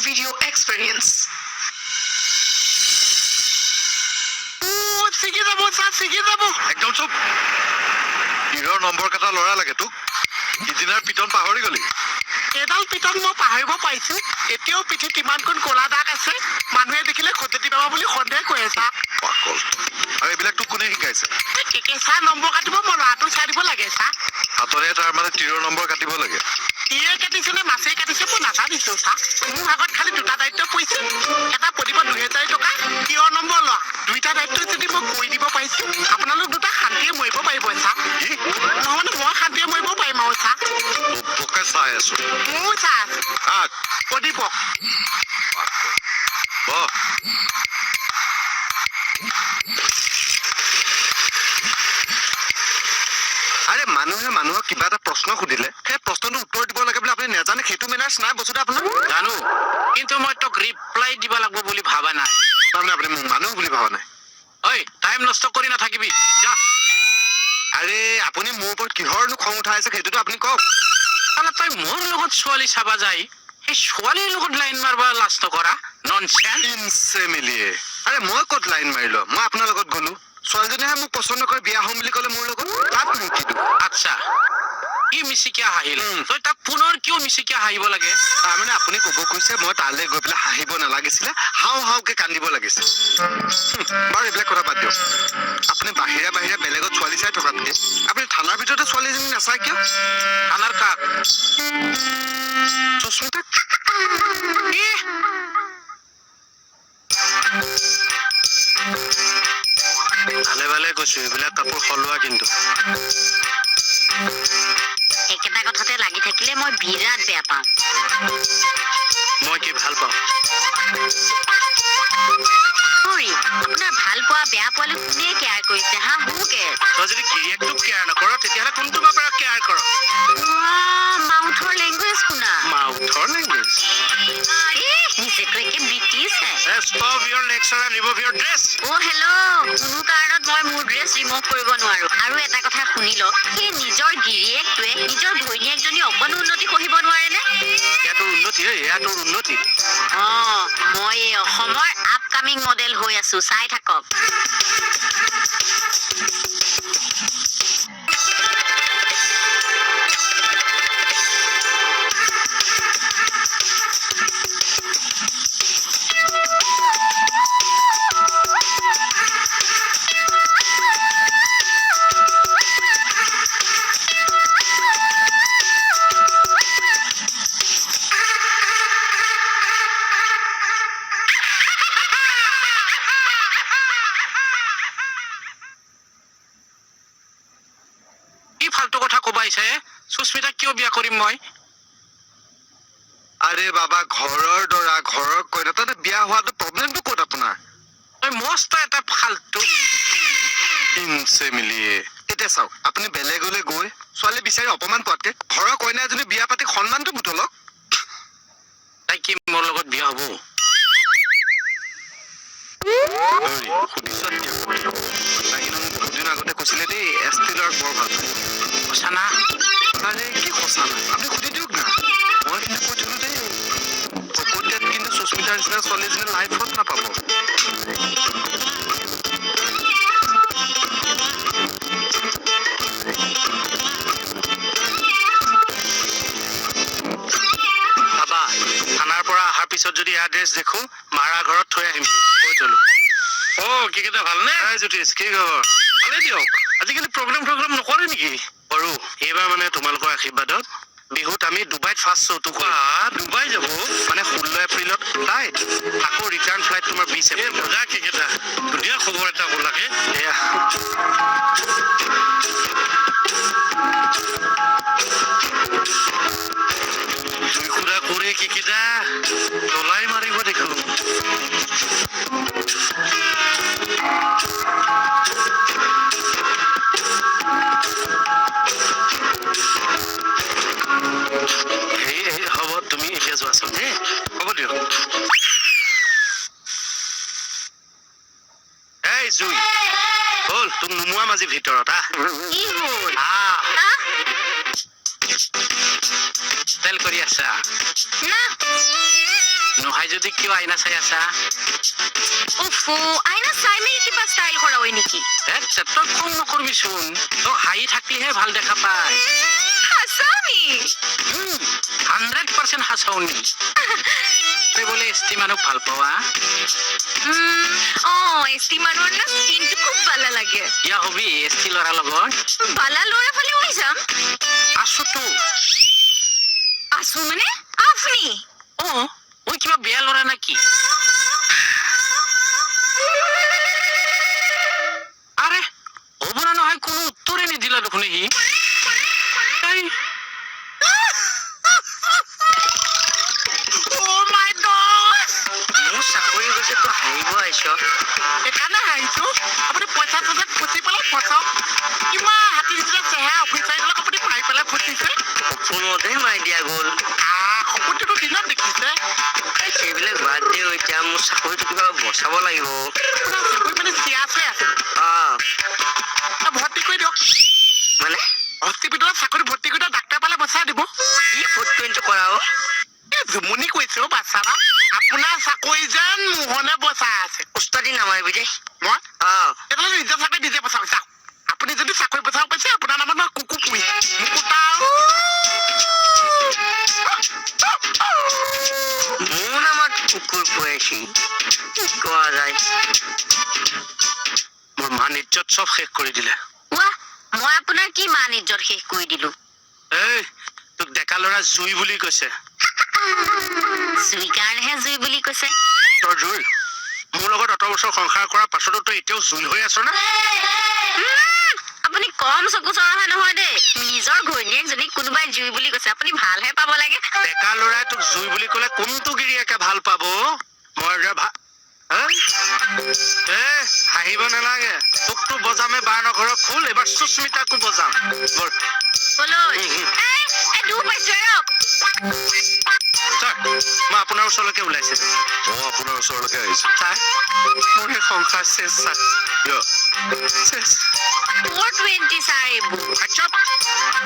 Video experience. ছিগি যাব sir, ছিগি যাব। একদম চুপ। তীৰৰ নম্বৰ কটা ল'ৰা লাগে তোক। সিদিনাৰ পিটন পাহৰি গলি? এডাল পিটন মই পাহৰিব পাৰিছো? এতিয়াও পিঠিত ইমানকণ ক'লা দাগ আছে, মানুহে দেখিলে খজুতি পাব বুলি সন্দেহ কৰি আছে। পাগল। আৰু এইবিলাক তোক কোনে শিকাইছে? কেকে ছাৰ, নম্বৰ কাটিব মই ল'ৰাটো চাই দিব লাগে ছাৰ। হাতৰে তাৰ মানে তীৰৰ নম্বৰ কাটিব লাগে? তীৰে কাটিছে নে মাছেই কাটিছে মই নাজানিছো ছাৰ। মোৰ ভাগত খালি দুটা দায়িত্ব পৰিছে, এটা প্ৰতিপদ 2000 টকা, তীৰৰ নম্বৰ লোৱা। দুইটা দায়িত্ব যদি মই কৰি দিব পাৰিছো, আপোনালোক দুটা শান্তিয়ে মৰিব পাৰিব ছাৰ। কি? নহয়, মানে মই শান্তিয়ে মৰিব পাৰিম আৰু ছাৰ। তোকে চাই আছো। ময়ো ছাৰ। কাক? প্ৰদীপক। পাগল। বহ। আৰে, মানুহে মানুহক কিবা এটা প্ৰশ্ন সুধিলে সেই প্ৰশ্নটোৰ উত্তৰ দিব লাগে বুলি আপুনি নাজানে? সেইটো মেনাৰ্ছ নাই বস্তুটো আপোনাৰ। জানো, কিন্তু মই তোক ৰিপ্লাই দিব লাগিব বুলি ভাবা নাই। তাৰমানে আপুনি মোক মানুহ বুলি ভাবা নাই? ঐ, টাইম নষ্ট কৰি নাথাকিবি, যা। আৰে, আপুনি মোৰ ওপৰত কিহৰনো খং উঠাই আছে, সেইটোতো আপুনি কওক। চালা, তই মোৰ লগত ছোৱালী চাবা যায়, সেই ছোৱালীৰ লগত লাইন মাৰবা লাজ নকৰা? ননচেন্স। ইনচে মিলিয়ে। আৰে, মই ক'ত লাইন মাৰিলো? মই আপোনাৰ লগত গ'লো, ছোৱালীজনীয়েহে মোক পচন্দ কৰি বিয়া হ'ম বুলি ক'লে মোৰ লগত। তাত মোৰ কি দোষ? আচ্ছা, কি মিচিকিয়া হাঁহিল। তই তাক পুনৰ কিয় মিচিকিয়া হাঁহিব লাগে? তাৰমানে আপুনি ক'ব কৈছে মই তালৈ গৈ পেলাই হাঁহিব নালাগিছিলে, হাও হাওকে কান্দিব লাগিছিল। বাৰু, এইবিলাক কথা বাদ দিয়ক। আপুনি বাহিৰা বাহিৰা বেলেগত ছোৱালী চাই থকাতকে আপুনি থানাৰ ভিতৰতে ছোৱালী এজনী নাচায় কিয়? থানাৰ কাক? সুস্মিতাক। কি? ভালে ভালে কৈছো, এইবিলাক কাপোৰ সলোৱা কিন্তু। একেটা কথাতে লাগি থাকিলে মই বিৰাট বেয়া পাওঁ। মই কি ভাল পাওঁ? চৰি, আপোনাৰ ভাল পোৱা বেয়া পোৱালৈ কোনে কেয়াৰ কৰিছে হা? Who care? তই যদি গিৰিয়েকটোক কেয়াৰ নকৰ, তেতিয়াহ'লে কোনটো বাপেৰক কেয়াৰ কৰ? মাউথৰ লেংগুৱেজ শুনা। মাউথৰ লেংগুৱেজ? এ, নিজেতো একে ব্ৰিটিছ হে। Stop your lecture and remove your dress. O hello, কোনো কাৰণত মই মোৰ ড্ৰেছ ৰিমুভ কৰিব নোৱাৰো। আৰু এটা কথা শুনি লওক, সেই নিজৰ গিৰিয়েকটোৱে নিজৰ ঘৈণীয়েকজনী অকণো উন্নতি সহিব নোৱাৰেনে? এয়া তোৰ উন্নতি ঐ, এয়া তোৰ উন্নতি। অ, মই এই অসমৰ আপকামিং মডেল হৈ আছো, চাই থাকক। কি ফাল্টু কথা ক'ব আহিছে? সুস্মিতাক কিয় বিয়া কৰিম মই? আৰে বাবা, ঘৰৰ দৰা, ঘৰৰ কইনা, তাতে বিয়া হোৱাটো প্ৰব্লেমটো ক'ত আপোনাৰ? তই মস্ত এটা ফাল্টু। ইনচে মিলিয়ে। এতিয়া চাওক, আপুনি বেলেগলৈ গৈ ছোৱালী বিচাৰি অপমান পোৱাতকে ঘৰৰ কইনা এজনী বিয়া পাতি সন্মানটো বুটলক। তাই কি মোৰ লগত বিয়া হ'ব? সুধিছ কিয়? তাই কিন্তু মোক বহুত দিনৰ আগতে কৈছিলে দেই, এছ টি ল'ৰাক বৰ ভাল পায়। সঁচা না? আৰে, কি সঁচা নাই? আপুনি সুধি দিয়ক না। মই কিন্তু কৈ থলো দেই, ফকতীয়াত কিন্তু সুস্মিতাৰ নিচিনা ছোৱালী এজনী লাইফত নাপাব। চাবা, থানাৰ পৰা অহাৰ পিছত যদি এয়া ড্ৰেছ দেখো, মাৰা ঘৰত থৈ আহিম, কৈ থলো। অ, কি কেইটা, ভালনে? হাই জ্যোতিষ, কি খবৰ? ভালেই দিয়ক। আজিকালি প্ৰগ্ৰেম প্ৰগ্ৰেম নকৰে নেকি? কৰো। এইবাৰ মানে তোমালোকৰ আশীৰ্বাদত বিহুত আমি ডুবাইত ফাৰ্ষ্ট শ্ব'টো কৰিম। ডুবাই যাব? মানে 16 এপ্ৰিলত ফ্লাইট, আকৌ ৰিটাৰ্ণ ফ্লাইট তোমাৰ 20 এপ্ৰিল। মজা কেইটা, ধুনীয়া খবৰ এটা ক'লাকে। এয়া। জুই সুৰা কৰে কেইটা জ্বলাই মাৰিব দেখোন। এই হ'ব, তুমি এতিয়া যোৱাচোন দেই। হ'ব দিয়ক। এই জুই হ'ল, তোক নুমুৱাম আজি ভিতৰত। আহ। কি হ'ল? আহ। হা? ষ্টাইল কৰি আছা? না। নহয় যদি কিয় আইনা চাই আছা? উফো, আইনা চাই মেলি কিবা ষ্টাইল কৰা হয় নেকি? আচ্ছা, তই খং নকৰিবিচোন। তই হাঁহি থাকিলেহে ভাল দেখা পায়। হাসামি। 100% হাসাউনি। তই বোলে এছ টি মানুহক ভাল পোৱা? অ, এছ টি মানুহৰ না স্কিনটো খুব ভালো লাগে। বিয়া হবি এছ টি ল'ৰাৰ লগত? বালা ল'ৰা ফালে ওলাই যাম। আছোতো। আছো মানে আপনি? অ, মই কিবা বেয়া ল'ৰা নেকি? আৰে হ'ব না নহয়, কোনো উত্তৰে নিদিলা দেখোন সি। এই, অ' মাই গড! মোৰ চাকৰি গৈছে, তই হাঁহিব আহিছ? সেইকাৰণে হাঁহিছো। আপুনি পইচা চইচা ফচি পেলাই ফচাওক। ইমান হাতী নিচিনা চেহেৰা অফিচাৰজনক আপুনি মাৰি পেলাই ফচিছে। সপোনতহে মাৰি দিয়া গ'ল। আহ, সপোনটোতো দিনত দেখিছে। এই, সেইবিলাক বাদ দিও, এতিয়া মোৰ চাকৰিটো কিবা বচাব লাগিব। আপোনাৰ চাকৰি মানে চিয়াছ হৈ আছে? অ। ভৰ্তি কৰি দিয়ক। মানে? হস্পিটেলত চাকৰি ভৰ্তি কৰি দিয়ক, ডাক্তৰ পালে বচাই দিব। কি ফুটপ্ৰিণ্ট কৰা অ? এই জুমনি কৈছে অ বাচ্চাৰা, আপোনাৰ চাকৰি যেন মোহনে বচাই আছে। উস্তাদি নামাৰিবি দেই। মই? অ। তেতিয়াহ'লে নিজৰ চাকৰি নিজে বচাওক। চাওক, আপুনি যদি চাকৰি বচাব পাৰিছে, আপোনাৰ নামত মই কুকুৰ পুহিম, মুকুতা। মোৰ নামত কুকুৰ পুৱাইছি, কি কোৱা যায়? মোৰ মান ইজ্জত চব শেষ কৰি দিলে। ৱাহ, মই আপোনাৰ কি মান ইজ্জত শেষ কৰি দিলো? এই, তোক ডেকা ল'ৰা জুই বুলি কৈছে। জুই কাৰণেহে জুই বুলি কৈছে। তই জুই? মোৰ লগত অত বছৰ সংসাৰ কৰাৰ পাছতো তই এতিয়াও জুই হৈ আছ নে? আপুনি কম চকু চৰহা নহয় দেই। নিজৰ ঘৈণীয়েকজনীক কোনোবাই জুই বুলি কৈছে, আপুনি ভালহে পাব লাগে। ডেকা ল'ৰাই তোক জুই বুলি ক'লে কোনটো গিৰিয়েকে ভাল পাব? মই যে ভা হা? এ, হাঁহিব নালাগে। তোকতো বজামে বাৰ নঘৰৰ খোল, এইবাৰ সুস্মিতাকো বজাম। ব'ল। কলৈ? এই, এই, দুখ পাইছো, এৰক। ছাৰ, মই আপোনাৰ ওচৰলৈকে ওলাইছিলো। মই আপোনাৰ ওচৰলৈকে আহিছো। ছাৰ, মোৰ এই সংসাৰ শেষ ছাৰ। কিয়? শেষ। 420 ছাৰ এইবোৰ। আচ্ছা,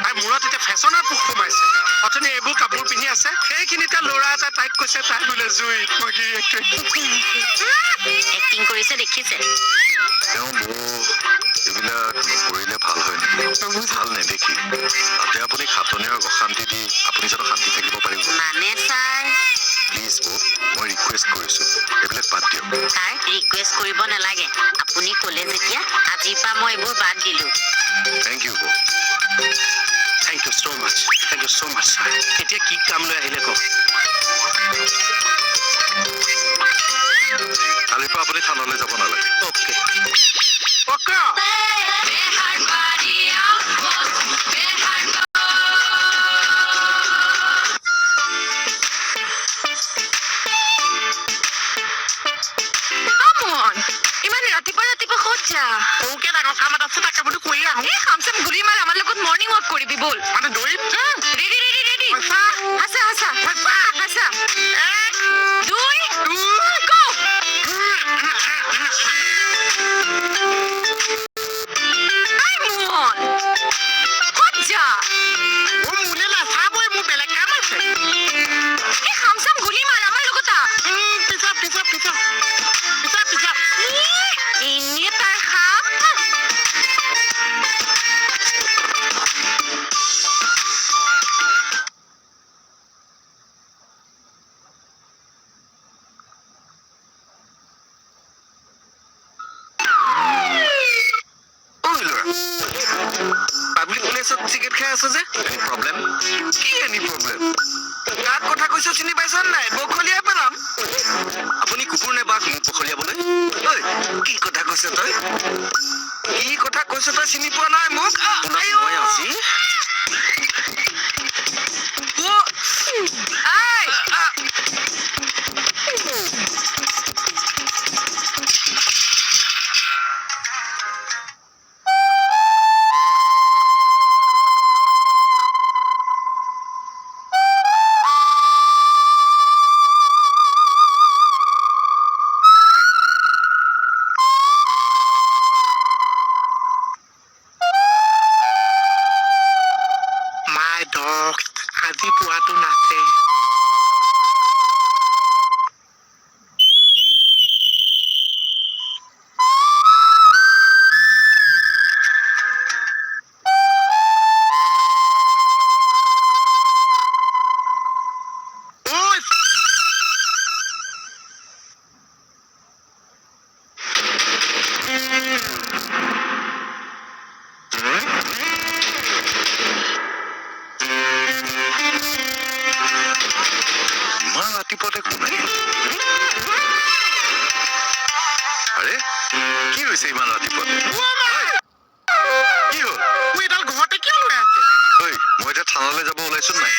তাই মূৰত এতিয়া ফেশ্বনৰ পোক সোমাইছে। অথনি এইবোৰ কাপোৰ পিন্ধি আছে, সেইখিনিতে ল'ৰা এটা তাইক কৈছে, তাই বোলে জুই। মই গিৰিয়েকটোৱে এক্টিং কৰিছে দেখিছে। তেওঁ বৌ, এইবিলাক নকৰিলে ভাল হয় নেকি? ভাল নেদেখি। তাতে আপুনি খাটনিয়াৰক অশান্তি দি আপুনি জানো শান্তি থাকিব পাৰিব? মানে ছাৰ? প্লিজ বৌ, মই ৰিকুৱেষ্ট কৰিছো, এইবিলাক বাদ দিয়ক। ছাৰ, ৰিকুৱেষ্ট কৰিব নালাগে। আপুনি ক'লে যেতিয়া আজিৰ পৰা মই এইবোৰ বাদ দিলো। Thank U বৌ। Thank you so much, thank you so much sir. এতিয়া কি কাম লৈ আহিলে কওক। কালিৰ পৰা আপুনি থানালৈ যাব নালাগে। Okay okay. Come on, ইমান ৰাতিপুৱা ৰাতিপুৱা ক'ত যা? সৰুকে ডাঙৰ কাম এটা আছে, তাকে বোলো কৰি আহোঁ। এই খাম চাম গুলি মাৰ, আমাৰ লগত মৰ্ণিং ৱাক কৰিবি, ব'ল। মানে দৌৰিম? Ready ready ready. সঁচা? হাসা হাসা। সঁচা? হাসা। এক, দুই, দুই, গো। I Mohan, ক'ত যা? অ, মোলে নাচাবই, মোৰ বেলেগ কাম আছে। এই খাম চাম গুলি মাৰ, আমাৰ লগত আহ। পিছত পিছত পিছত পিছত পিছত। এনেই তাৰ খাম। ঐ ল'ৰা, পাব্লিক প্লেচত চিগাৰেট খাই আছ যে? Any problem? কি এনি প্ৰব্লেম? কাক কথা কৈছ চিনি পাইছ নাই? বখলিয়াই পেলাম। আপুনি কুকুৰ নে বাঘ মোক বখলিয়াবলৈ? ঐ, কি কথা কৈছ তই? কি কথা কৈছ তই? চিনি পোৱা নাই মোক? আপোনাক আইঅ! মই আজি অ, I. আ, বেটাটো নাচে। ঐ, ইমান ৰাতিপুৱাতে কোন আহিল? আৰে, কি হৈছে ইমান ৰাতিপুৱাতে? ঐ, কি হ'ল? মোৰ এডাল ঘৰতে কিয় লৈ আছে? ঐ, মই এতিয়া থানালৈ যাব ওলাইছো নাই?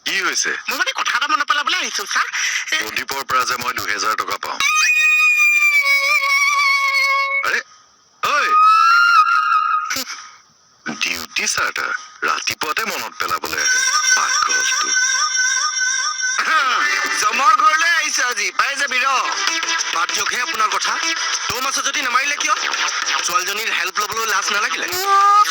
কি হৈছে? মই মানে কথা এটা মনত পেলাবলৈ আহিছো ছাৰ। প্ৰদীপৰ পৰা যে মই 2000 টকা পাওঁ। আৰে ঐ, ডিউটি ছাৰ তাৰ ৰাতিপুৱাতে মনত পেলাবলৈ আহে পাগলটো। জমৰ ঘৰলৈ আহিছে আজি, পাই যাবি ৰ। বাদ দিয়কহে আপোনাৰ কথা। দম আছে যদি নামাৰিলে কিয়? ছোৱালীজনীৰ হেল্প ল'বলৈ লাজ নালাগিলে?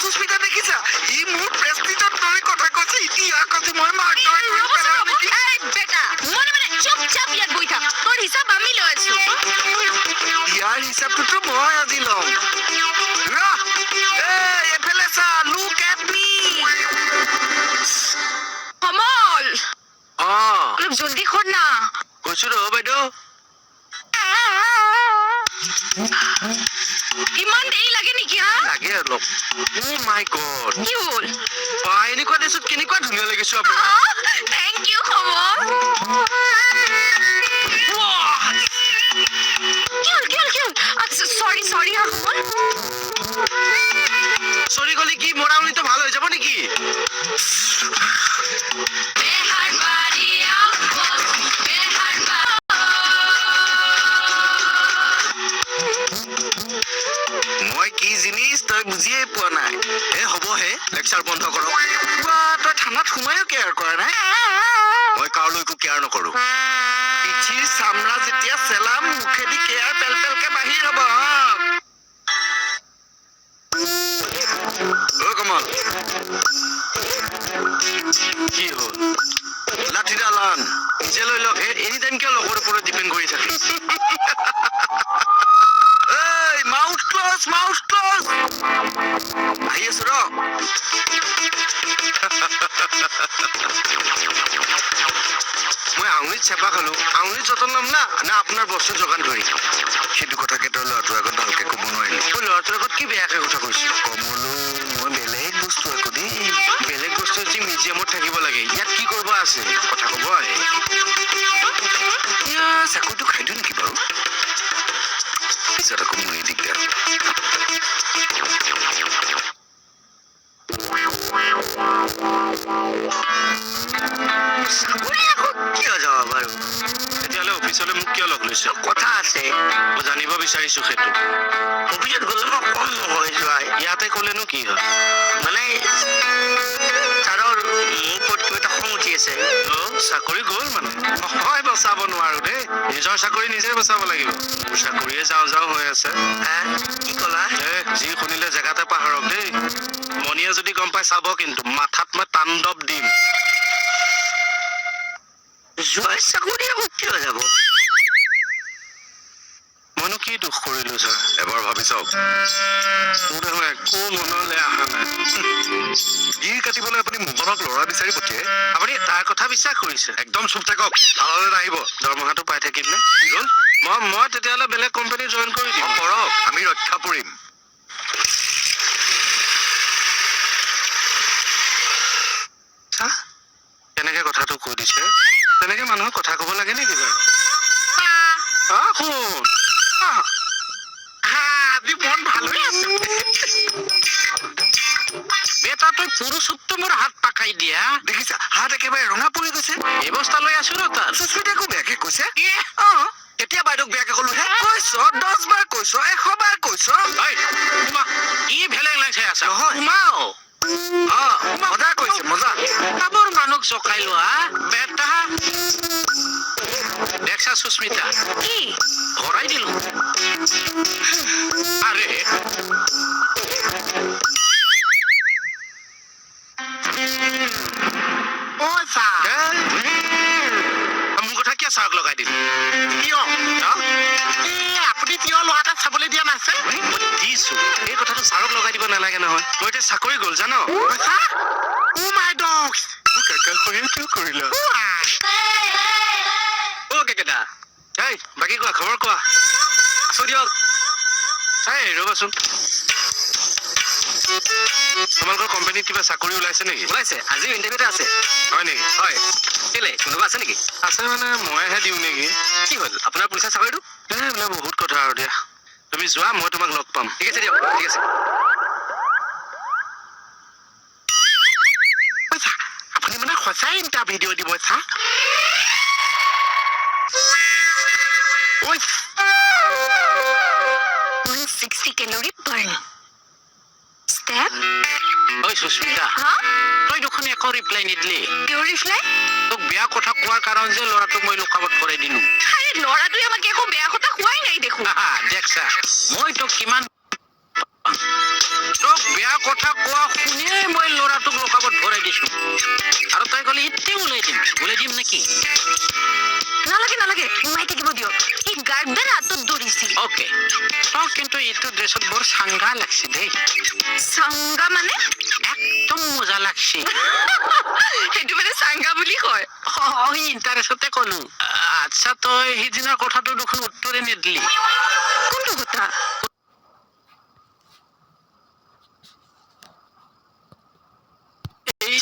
সুস্মিতা, দেখিছা, ই মোৰ প্ৰেষ্টিজত ধৰি কথা কৈছে। এতিয়া কৈছে মই মাক দৰে কৰি ৰ'বচোন, পেলাম ৰ'ব। নেকি? এই বেটা, মনে মনে চুপচাপ ইয়াত বহি থাক। তোৰ হিচাপ আমি লৈ আছো। ইয়াৰ হিচাপটোতো মই আজি ল'ম ৰ। এই, এইফালে চা, look at me. Kamal, অ। অলপ জলদি কৰ না। কৈছো ৰ বাইদেউ। ইমান দেৰি লাগে নেকি হা? লাগে অলপ। অ' মাই গড! কি হ'ল? বা, এনেকুৱা ড্ৰেছত কেনেকুৱা ধুনীয়া লাগিছো আপোনাক। Thank you Kamal. কি হ'ল, কি হ'ল, কি হ'ল? চৰি চৰি হা কমল। চৰি গ'লে কি মৰাউনিটো ভাল হৈ যাব নেকি? মই কি জিনিস তই বুজিয়ে পোৱা নাই। এ হ'বহে, লেকচাৰ বন্ধ কৰক। বা, তই থানাত সোমায়ো কেয়াৰ কৰা নাই। মই কাৰোলৈকো কেয়াৰ নকৰো। পিঠিৰ চামৰা যেতিয়া চেলাম, মুখেদি কেয়াৰ পেল পেলকে বাহিৰ হ'ব। অ কমল। কি হ'ল? লাঠিডাল আন। নিজে লৈ লওক হে। এনি টাইম কিয় লগৰ ওপৰত ডিপেণ্ড কৰি থাকে? এই, মাউথ ক্লজ, মাউথ ক্লজ। আহি আছো ৰ। মই আঙুলিত চেপা খালো, আঙুলিত যতন ল'ম না না আপোনাৰ বস্তু যোগান ধৰিম? সেইটো কথাকে তই ল'ৰাটোৰ আগত ভালকে ক'ব নোৱাৰিলি। মই ল'ৰাটোৰ আগত কি বেয়াকে কথা কৈছো? কমলো, মই বেলেগ বস্তু আকৌ দেই। বেলেগ বস্তু যদি মিউজিয়ামত থাকিব লাগে, ইয়াত কি কৰিব আছে? কথা ক'ব আহে। এতিয়া চাকৰিটো খাই দিওঁ নেকি বাৰু? পিছত আকৌ মোৰেই দিগদাৰ। চাকৰি আকৌ কিয় যাব বাৰু? তেতিয়াহ'লে অফিচলৈ মোক কিয় লগ লৈছে? কথা আছে। মই জানিব বিচাৰিছো সেইটো। অফিচত গ'লে মই কম নহয় যোৱাই। ইয়াতে ক'লেনো কি হয়? মানে ছাৰৰ মোৰ ওপৰত কিবা এটা খং উঠি আছে। অ, চাকৰি গ'ল মানে? মই বচাব নোৱাৰো দেই। নিজৰ চাকৰি নিজে বচাব লাগিব। মোৰ চাকৰিয়ে যাওঁ যাওঁ হৈ আছে। হা, কি ক'লা? এ, যি শুনিলে জেগাতে পাহৰক দেই। মণিয়ে যদি গম পাই চাব কিন্তু, মাথাত মই তাণ্ডৱ দিম। যোৱাই চাকৰি আকৌ কিয় যাব? মইনো কি দুখ কৰিলো ছাৰ? এবাৰ ভাবি চাওক। মোৰ দেখোন একো মনলৈ অহা নাই। গিৰ কাটিবলৈ আপুনি মোহনক ল'ৰা বিচাৰি পঠিয়াই। আপুনি তাৰ কথা বিশ্বাস কৰিছে? একদম চুপ থাকক, থানালৈ নাহিব। দৰমহাটো পাই থাকিম নে? কি হ'ল? মই তেতিয়াহ'লে বেলেগ কোম্পানী জইন কৰি দিম। অ, কৰক, আমি ৰক্ষা পৰিম। চা, কেনেকে কথাটো কৈ দিছে। তেনেকে মানুহক কথা ক'ব লাগে নেকি বাৰু? আহ, শুন। আহ, হা, আজি মন ভাল হৈ আছে। বেটা, তই পুৰুষোত্তমৰ হাত পাকাই দিয়া। দেখিছা, হাত একেবাৰে ৰঙা পৰি গৈছে। ব্যৱস্থা লৈ আছো ৰ তাত। সুস্মিতাকো বেয়াকে কৈছে। কি? অ, এতিয়া বাইদেউক বেয়াকে ক'লো হে। কৈছ, 10 বাৰ কৈছ, 100 বাৰ কৈছ। ঐ, সোমা, কি ভেলেং লেং চাই আছা? নহয়। সোমাও। অ, মজা কৈছে, মজা। কামৰ মানুহক জকাই লোৱা বেটা। দেখছা সুস্মিতা? কি? ভৰাই দিলো। আৰে। ছাৰক লগাই দিলোঁ। কিয়? হা? এই আপুনি কিয় ল'ৰা এটা চাবলৈ দিয়া নাছিল? মই দিছো, এই কথাটো ছাৰক লগাই দিব নালাগে নহয়। মই এতিয়া চাকৰি গ'ল জান। সঁচা? ও মাই ডগছ! মোক একাষৰীয়া কিয় কৰিলা? অ কেকেদা, এই বাকী কোৱা, খবৰ কোৱা? আছো দিয়ক। এই ৰ'বাচোন, তোমালোকৰ কোম্পানীত কিবা চাকৰি ওলাইছে নেকি? ওলাইছে, আজিও ইণ্টাৰভিউ এটা আছে। হয় নেকি? হয়। কেলে, কোনোবা আছে নেকি? আছে মানে, মইহে দিওঁ নেকি? কি হ'ল আপোনাৰ পুলিচৰ চাকৰিটো? এই এইবিলাক বহুত কথা আৰু, দিয়া তুমি যোৱা, মই তোমাক লগ পাম। ঠিক আছে দিয়ক, ঠিক আছে। সঁচা, আপুনি মানে সঁচাই ইণ্টাৰভিউ দিব চা? ঐ। 160 calorie burn step. ঐ সুস্মিতা। হা? তই দেখোন একো ৰিপ্লাই নিদিলি। কিয় ৰিপ্লাই? তোক বেয়া কথা কোৱাৰ কাৰণ যে ল'ৰাটোক মই লুকাবত ভৰাই দিলো। আৰে, ল'ৰাটোৱে আমাক একো বেয়া কথা কোৱাই নাই দেখোন। দেখছা, মই তোক কিমান, তোক বেয়া কথা কোৱা শুনিয়েই মই ল'ৰাটোক লকাবত ভৰাই দিছো আৰু তই ক'লি এতিয়া ওলাই দিম, ওলাই দিম নেকি? নালাগে নালাগে, সোমাই থাকিব দিয়ক। সি গাৰ্ডেন হাতত ধৰিছিল। অ'কে, তই কিন্তু এইটো ড্ৰেছত বৰ চাংগা লাগছে দেই। চাংগা মানে? একদম মজা লাগছে। সেইটো মানে চাংগা বুলি কয়? অ, ইণ্টাৰেষ্টতে ক'লো। আচ্ছা, তই সিদিনাৰ কথাটো দেখোন উত্তৰে নিদিলি। কোনটো কথা? এই